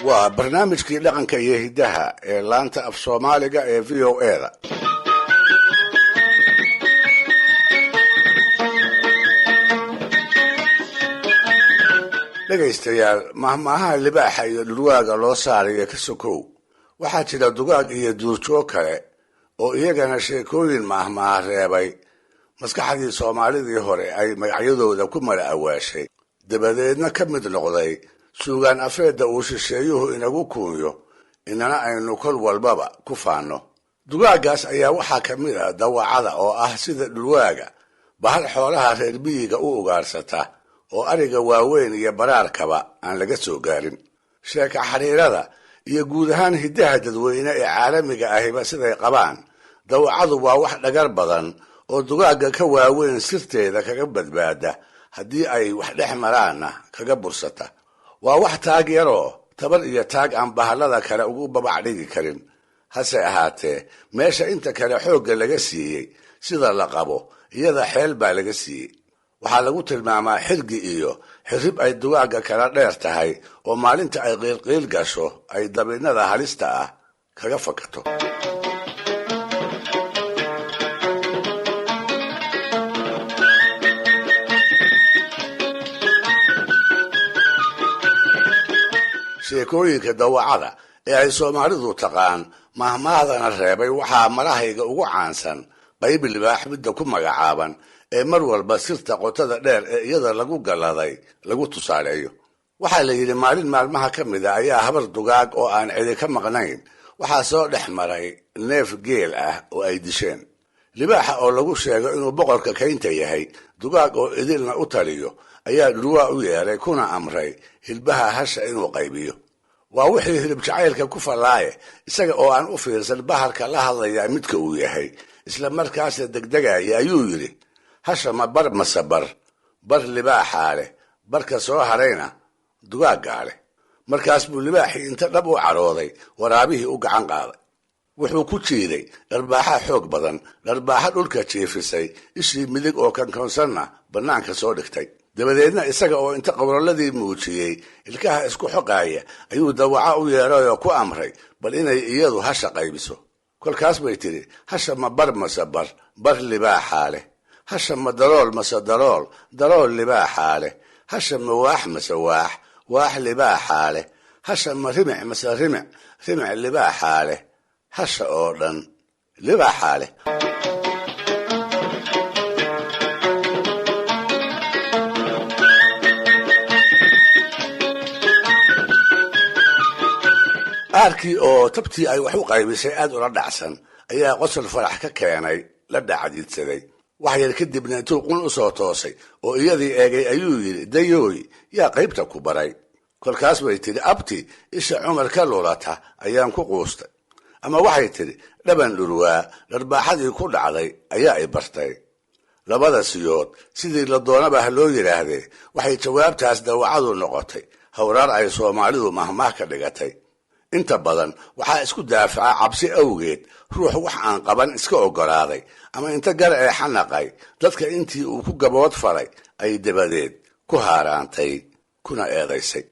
Waa barnaamijkii dhaqanka iyo hiddaha ee laanta af Soomaaliga ee VOA-da. Dhegaystayaal, mahmaahaha libaaxa iyo dhurwaaga loo saarayo ka sokow, waxaa jira dugaag iyo duurjoog kale oo iyagana sheekooyin mahmaaha reebay maskaxdii Soomaalidii hore ay magacyadooda ku mala awaashay, dabadeedna ka mid noqday suugaan afeedda uu shisheeyuhu inagu kuunyo, inana aynu kol walbaba ku faanno. Dugaaggaas ayaa waxaa ka mid ah dawacada oo ah sida dhurwaaga bahal xoolaha reer miyiga u ugaarsata oo ariga waaweyn iyo baraarkaba aan laga soo gaarin. Sheeka xariirada iyo guud ahaan hiddaha dadweyne ee caalamiga ahiba siday qabaan, dawacadu waa wax dhagar badan oo dugaagga ka waaweyn sirteeda kaga badbaada, haddii ay wax dhex maraanna kaga bursata. Waa wax taag yaroo tabar iyo taag aan bahallada kale ugu babac dhigi karin. Hase ahaatee, meesha inta kale xoogga laga siiyey, sida la qabo, iyada xeel baa laga siiyey. Waxaa lagu tilmaamaa xirgi iyo xirrib ay dugaagga kala dheer tahay oo maalinta ay qiilqiil gasho ay dabinnada halista ah kaga fakato. Sheekooyinka dawacada ee ay Soomaalidu taqaan mahmaahdana reebay waxaa marahayga ugu caansan qayb libaax midda ku magacaaban ee mar walba sirta qotada dheer ee iyada lagu galladay lagu tusaaleeyo. Waxaa la yidhi maalin maalmaha ka mid a ayaa habar dugaag oo aan cidi ka maqnayn waxaa soo dhex maray neef geel ah oo ay disheen. Libaaxa oo lagu sheego inuu boqorka kaynta yahay, dugaag oo idilna u taliyo, ayaa dhurwaa u yeeray kuna amray hilbaha hasha inuu qaybiyo. Waa wixii hilib jacaylka ku fallaaye, isaga oo aan u fiirsan bahalka la hadlayaa midka uu yahay, isla markaasna degdegaya, ayuu yidhi: "Hasha ma bar mase bar? Bar libaaxaa leh, barka soo harayna dugaaggaa leh." Markaas buu libaaxii inta dhab u carooday waraabihii u gacan qaaday. Wuxuu ku jiiday dharbaaxa xoog badan, dharbaaxa dhulka jiifisay, ishii midig oo kankoonsanna bannaanka soo dhigtay. Dabadeedna isaga oo inta qowraladii muujiyey ilkaha isku xoqaaya ayuu dawaco u yeeray oo ku amray bal inay iyadu hasha qaybiso. Kolkaas bay tidhi: "Hasha ma bar mase bar? Bar libaaxaa leh. Hasha ma dalool mase dalool? Dalool libaaxaa leh. Hasha ma waax mase waax? Waax libaaxaa leh. Hasha ma rimic mase rimic? Rimic libaaxaa leh. Hasha oo dhan libaaxaa leh." Aarkii oo tabtii ay wax u qaybisay aad ula dhacsan ayaa qosol farax ka keenay la dhacdiidsaday. Wax yar kadibna intuu qun u soo toosay oo iyadii eegay ayuu yidhi: "Dayooy, yaa qaybta ku baray?" Kolkaas bay tidhi: "Abti, isha Cumar ka lulata ayaan ku quustay." Ama waxay tidhi: "Dhaban dhurwaa dharbaaxadii ku dhacday ayaa i bartay." Labada siyood sidii la doonaba ha loo yidhaahdee, waxay jawaabtaas dawacadu noqotay hawraar ay Soomaalidu mahmaah ka dhigatay. Inta badan waxaa isku daafaca cabsi awgeed ruux wax aan qaban iska oggolaaday ama inta gar ee xanaqay dadka intii uu ku gabood falay ay dabadeed ku haaraantay kuna eedaysay.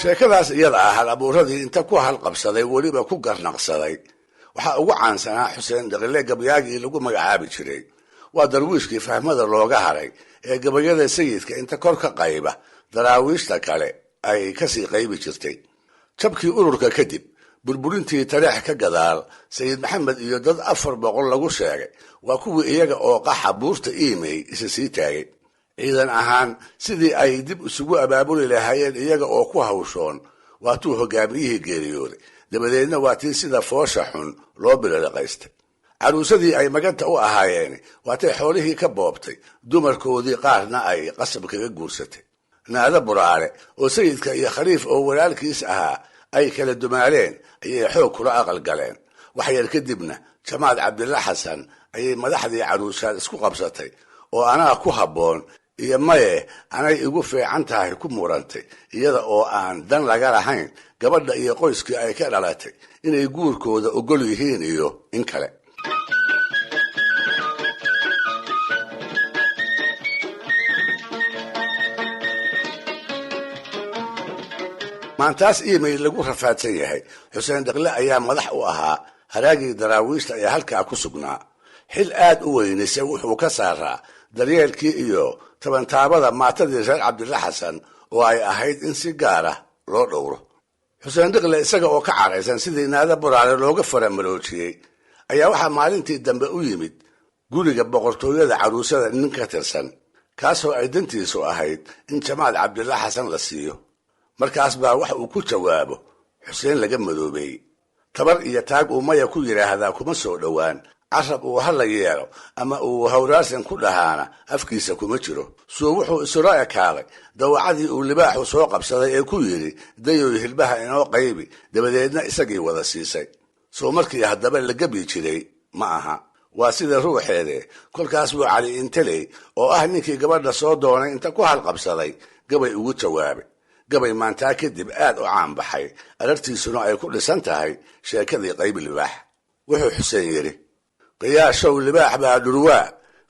Sheekadaas iyada ah hal abuuradii inta ku halqabsaday weliba ku garnaqsaday waxaa ugu caansanaa Xuseen Dhaqile gabyaagii lagu magacaabi jiray. Waa darwiishkii fahmada looga haray ee gabayada sayidka inta kor ka qayba daraawiishta kale ay kasii qaybi jirtay. Jabkii ururka kadib, burburintii Tareex ka gadaal, Sayid Maxamed iyo dad 400 lagu sheegay waa kuwii iyaga oo qaxa buurta Iimey isa sii taagay. Ciidan ahaan sidii ay dib isugu abaabuli lahaayeen iyaga oo ku hawshoon waatuu hogaamiyihii geeriyooday. Dabadeedna waa tii sida foosha xun loo bililiqaystay. Caruusadii ay maganta u ahaayeen waatay xoolihii ka boobtay, dumarkoodii qaarna ay qasab kaga guursatay. Naado Buraale oo sayidka iyo Khaliif oo walaalkiis ahaa ay kala dumaaleen ayay xoog kula aqal galeen. Waxyar kadibna Jamaad Cabdilla Xasan ayay madaxdii caruusaad isku qabsatay oo anaa ku habboon Iyo maye anay igu fiican tahay ku murantay, iyada oo aan dan laga lahayn gabadha iyo qoyskii ay ka dhalatay inay guurkooda ogol yihiin iyo in kale. Maantaas iimayl lagu rafaadsan yahay, Xuseen Dhaqle ayaa madax u ahaa haraagii daraawiishta ee halkaa ku sugnaa. Xil aad u weynise wuxuu ka saaraa daryeelkii iyo tabantaabada maatadii reer Cabdilla Xasan oo ay ahayd in si gaar ah loo dhowro. Xuseen Dhiqle isaga oo ka caraysan sidii Naada Buraale looga faramaroojiyey ayaa waxaa maalintii dambe u yimid guriga boqortooyada caruusada nin ka tirsan, kaasoo ay dantiisu ahayd in Jamaal Cabdilla Xasan la siiyo. Markaas baa wax uu ku jawaabo Xuseen laga madoobeeyey. Tabar iyo taag uu maya ku yidhaahdaa kuma soo dhowaan, carab uu hala yeelo ama uu hawraarsan ku dhahaana afkiisa kuma jiro. Suu wuxuu isula ekaaday dawacadii uu libaaxu soo qabsaday ee ku yidhi dayoy hilbaha inoo qaybi, dabadeedna isagii wada siisay. Soo markii haddaba la gebi jiray ma aha, waa sida ruuxeede. Kolkaas buu Cali Inteley oo ah ninkii gabadha soo doonay inta ku halqabsaday gabay ugu jawaabay. Gabay maantaa kadib aad u caan baxay, arartiisuna ay ku dhisan tahay sheekadii qaybi libaax. Wuxuu Xuseen yidhi: Qiyaashow libaax baa dhurwaa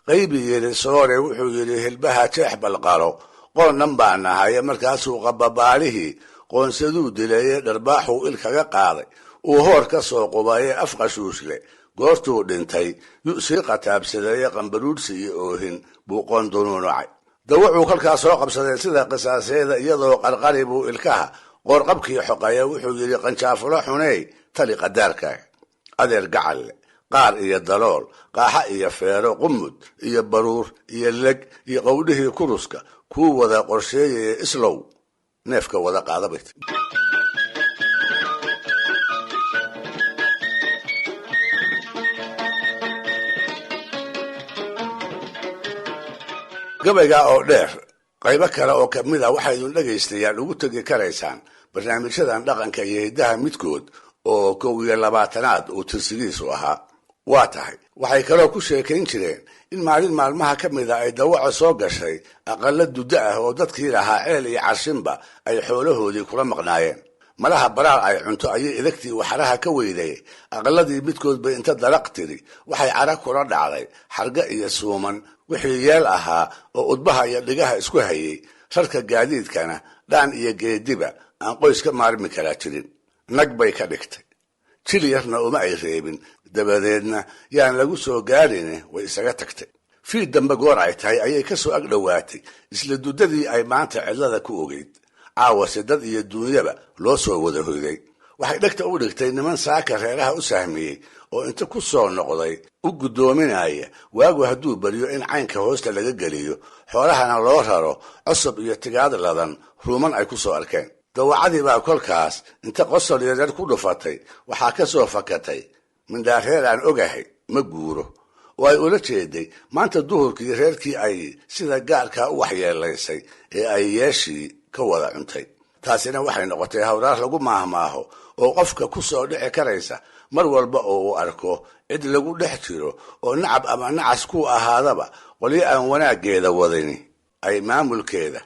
qaybi yidhi soore, wuxuu yidhi hilbaha jeex balqalo qoonnan baa nahaye. Markaasuu qababaalihii qoonsaduu dilaye dharbaaxuu il kaga qaaday, uu hoor ka soo qubaye afqashuushle goortuu dhintay yu sii qataabsadeeye qambaruudhsi iyo oohin buu qoondunuunacay. Dawacuu kolkaas soo qabsadeen sida qisaaseeda iyadoo qarqari buu ilkaha qoorqabkii xoqaya. Wuxuu yidhi qanjaafulo xuney tali qadaarkaaga, adeer gacalle, qaar iyo dalool, qaaxa iyo feero, qumud iyo baruur iyo leg iyo qowdhihii kuruska kuu wada qorsheeyaya, islow neefka wada qaadabay. Gabaygaa oo dheer qaybo kale oo ka mid a waxaydun dhegaystayaal ugu tegi karaysaan barnaamijyadan dhaqanka iyo hiddaha midkood oo 21aad uu tirsigiisu ahaa. Waa tahay, waxay kaloo ku sheekayn jireen in maalin maalmaha ka mid a ay dawaco soo gashay aqalla duddo ah oo dadkii lahaa ceel iyo carshinba ay xoolahoodii kula maqnaayeen. Malaha baraar ay cunto ayay idagtii waxaraha ka weydayay. Aqalladii midkood bay inta dalaq tiri waxay cara kula dhacday xarga iyo suuman wixii yeel ahaa oo udbaha iyo dhigaha isku hayay, rarka gaadiidkana dhaan iyo geediba aan qoys ka maarmi karaa jirin. Nag bay ka dhigtay, jil yarna uma ay reebin, dabadeedna yaan lagu soo gaarine way isaga tagtay. Fiid dambe goor ay tahay ayay ka soo ag dhowaatay isla duddadii ay maanta cidlada ku ogeyd. Caawase dad iyo duunyaba loo soo wada hoyday. Waxay dhegta u dhigtay niman saaka reeraha u sahmiyey oo inta ku soo noqday u guddoominaya waagu hadduu beriyo in caynka hoosta laga geliyo, xoolahana loo raro cosab iyo tigaad ladan ruuman ay ku soo arkeen. Dawacadii baa kolkaas inta qosol yaryar ku dhufatay waxaa ka soo fakatay mindhaa reer aan ogahay ma guuro, oo ay ula jeeday maanta duhurkii reerkii ay sida gaarkaa u waxyeelaysay ee ay yeeshii ka wada cuntay. Taasina waxay noqotay hawraar lagu maahmaaho oo qofka ku soo dhici karaysa mar walba oo uu arko cid lagu dhex jiro oo nacab ama nacas ku ahaadaba qolyo aan wanaaggeeda wadani ay maamulkeeda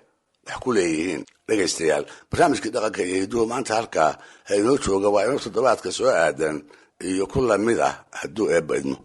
wax ku leeyihiin. Dhegaystayaal, barnaamijkii dhaqanka iyo hidduhu maanta halkaa ha inoo jooga. Waa inoo toddobaadka soo aadan iyo ku lamid ah hadduu Eebba idmo.